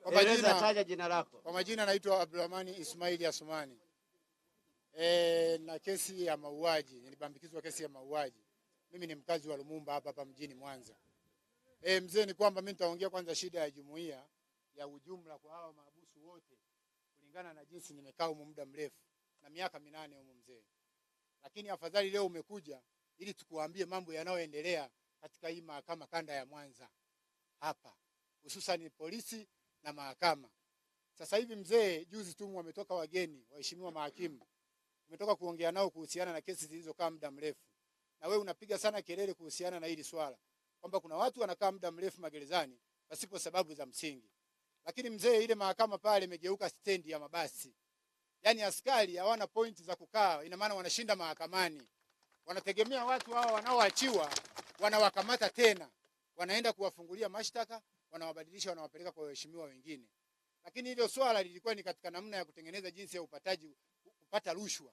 Kwa Eleza, majina, taja jina lako. kwa majina naitwa Abdulrahmani Ismaili Asumani. Na kesi ya mauaji, nilibambikizwa kesi ya mauaji. Mimi ni mkazi wa Lumumba hapa hapa mjini Mwanza. Mzee, ni kwamba mimi nitaongea kwanza shida ya jumuiya ya ujumla kwa hawa mahabusu wote kulingana na jinsi nimekaa humu muda mrefu na miaka 8 humu mzee. Lakini afadhali leo umekuja ili tukuambie mambo yanayoendelea katika hii mahakama kanda ya Mwanza hapa, hususan polisi na mahakama. Sasa hivi mzee, juzi tu wametoka wageni waheshimiwa mahakimu, umetoka kuongea nao kuhusiana na kesi zilizokaa muda mrefu, na wewe unapiga sana kelele kuhusiana na hili swala kwamba kuna watu wanakaa muda mrefu magerezani pasipo sababu za msingi. Lakini mzee, ile mahakama pale imegeuka stendi ya mabasi, yaani askari hawana pointi za kukaa, ina maana wanashinda mahakamani, wanategemea watu hao wanaoachiwa, wanawakamata tena, wanaenda kuwafungulia mashtaka, wanawabadilisha, wanawapeleka kwa waheshimiwa wengine. Lakini hilo swala lilikuwa ni katika namna ya kutengeneza jinsi ya upataji kupata rushwa.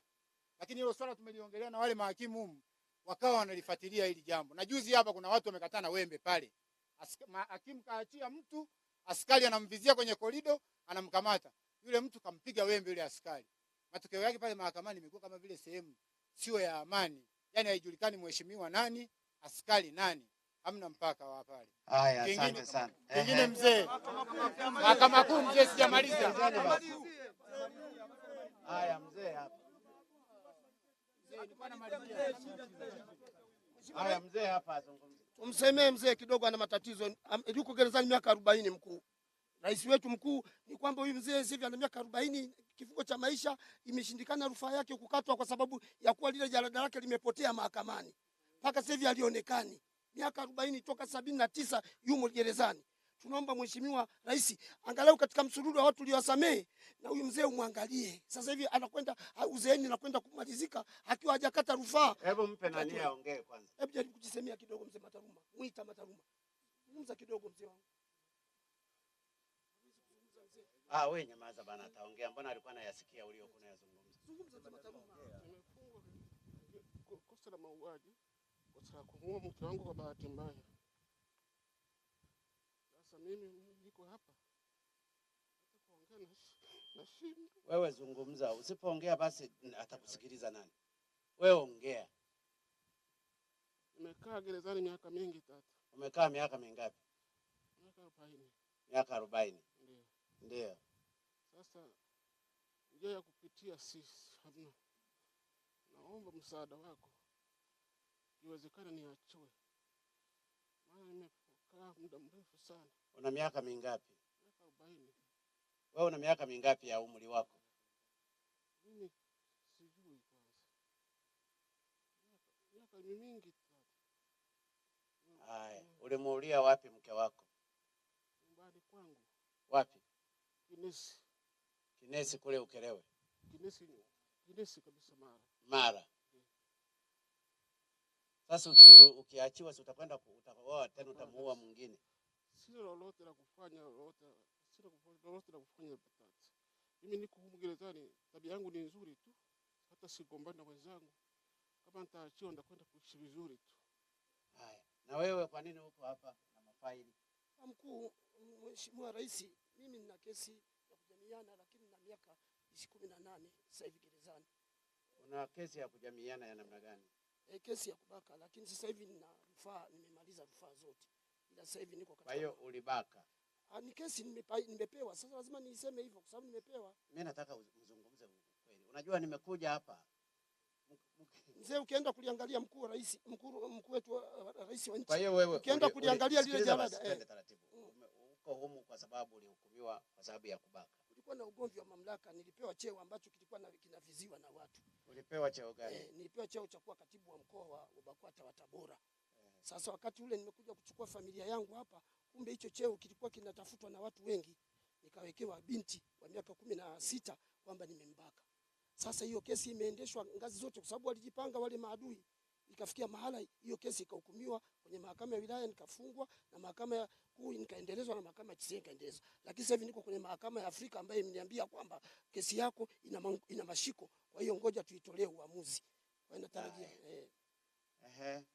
Lakini hilo swala tumeliongelea na wale mahakimu humu, wakawa wanalifuatilia hili jambo. Na juzi hapa kuna watu wamekatana wembe pale, hakimu kaachia mtu, askari anamvizia kwenye korido, anamkamata yule mtu, kampiga wembe yule askari. Matokeo yake pale mahakamani imekuwa kama vile sehemu sio ya amani, yani haijulikani mheshimiwa nani, askari nani, hamna mpaka wa pale. Haya, Kingine- asante sana. Kingine Ehe. mzee, mahakama kuu mzee, sijamaliza. Sikilizeni basi. Haya, mzee hapa. Haya, mzee hapa azungumze. Tumsemee mzee kidogo, ana matatizo. Yuko gerezani miaka 40 mkuu. Rais wetu mkuu ni kwamba huyu mzee sasa hivi ana miaka 40, kifungo cha maisha imeshindikana rufaa yake kukatwa kwa sababu ya kuwa lile jalada lake limepotea mahakamani. Mpaka sasa hivi halionekani. Miaka 40 toka 79 yumo gerezani. Tunaomba Mheshimiwa Rais angalau katika msururu wa watu uliowasamehe na huyu mzee umwangalie. Sasa hivi anakwenda uzeeni, anakwenda kumalizika akiwa hajakata rufaa. Hebu mpe nani aongee kwanza. Hebu jaribu kujisemea kidogo mzee Mataruma. Mwita Mataruma. Zungumza kidogo mzee wangu. Ah, wewe nyamaza bana, ataongea. Mbona alikuwa anayasikia uliokuwa unayazungumza? Zungumza mzee Mataruma. Nimefungwa kosa la mauaji, kosa la kumuua mke wangu kwa bahati mbaya. Sasa mimi niko hapa hata kuongea nashindwa. Wewe zungumza, usipoongea basi atakusikiliza nani? Wewe ongea. Nimekaa gerezani miaka mingi tata, Umekaa miaka mingapi? miaka 40. Miaka 40. Ndio. Ndio. Sasa njia ya kupitia sisi hamna. Naomba msaada wako, iwezekana niachiwe, maana nimekaa muda mrefu sana, Una miaka mingapi? miaka 40. Wewe una miaka mingapi ya umri wako? Mimi sijui kwanza, miaka ni mingi tata. Haya, ulimuulia wapi mke wako? Nyumbani kwangu Wapi? Kinesi, Kinesi kule Ukerewe, Kinesi, Kinesi kabisa Mara. Mara. Sasa ukiachiwa si utakwenda utaoa tena, utamuua mwingine. Sina lolote la kufanya lolote, sina lolote la kufanya tata. Mimi niko humu gerezani, tabia yangu ni nzuri tu, hata sigombani na wenzangu. Kama nitaachiwa nitakwenda kuishi vizuri tu. Haya, na wewe kwa nini uko hapa na mafaili? Mkuu, Mheshimiwa Rais, mimi nina kesi ya kujamiana lakini na miaka 18 sasa hivi gerezani. Una kesi ya kujamiana ya namna gani? Kesi ya kubaka, lakini sasa hivi nina rufaa, nimemaliza rufaa zote. Ila sasa hivi niko katika Kwa hiyo ulibaka. Ni kesi nimepewa. Sasa lazima niiseme hivyo kwa sababu nimepewa. Mimi nataka mzungumze ukweli. Unajua nimekuja hapa. Mzee, ukienda kuliangalia mkuu wa rais, mkuu wetu wa rais wa nchi. Kwa hiyo wewe ukienda kuliangalia lile sikiliza basi, jalada, twende taratibu. Uko humu kwa sababu ulihukumiwa kwa sababu ya kubaka. Kulikuwa na ugomvi wa mamlaka, nilipewa cheo ambacho kilikuwa kinaviziwa na watu. Ulipewa cheo gani? Nilipewa cheo cha kuwa katibu wa mkoa wa BAKWATA wa Tabora. Sasa wakati ule nimekuja kuchukua familia yangu hapa, kumbe hicho cheo kilikuwa kinatafutwa na watu wengi. Nikawekewa binti wa miaka 16 kwamba nimembaka. Sasa hiyo kesi imeendeshwa ngazi zote kwa sababu walijipanga wale maadui. Ikafikia mahala hiyo kesi ikahukumiwa kwenye mahakama ya wilaya, nikafungwa, na mahakama ya kuu nikaendelezwa, na mahakama ya Kisii nikaendelezwa. Lakini sasa hivi niko kwenye mahakama ya Afrika ambayo imeniambia kwamba kesi yako ina mashiko, kwa hiyo ngoja tuitolee uamuzi. Kwa hiyo natarajia, Ehe.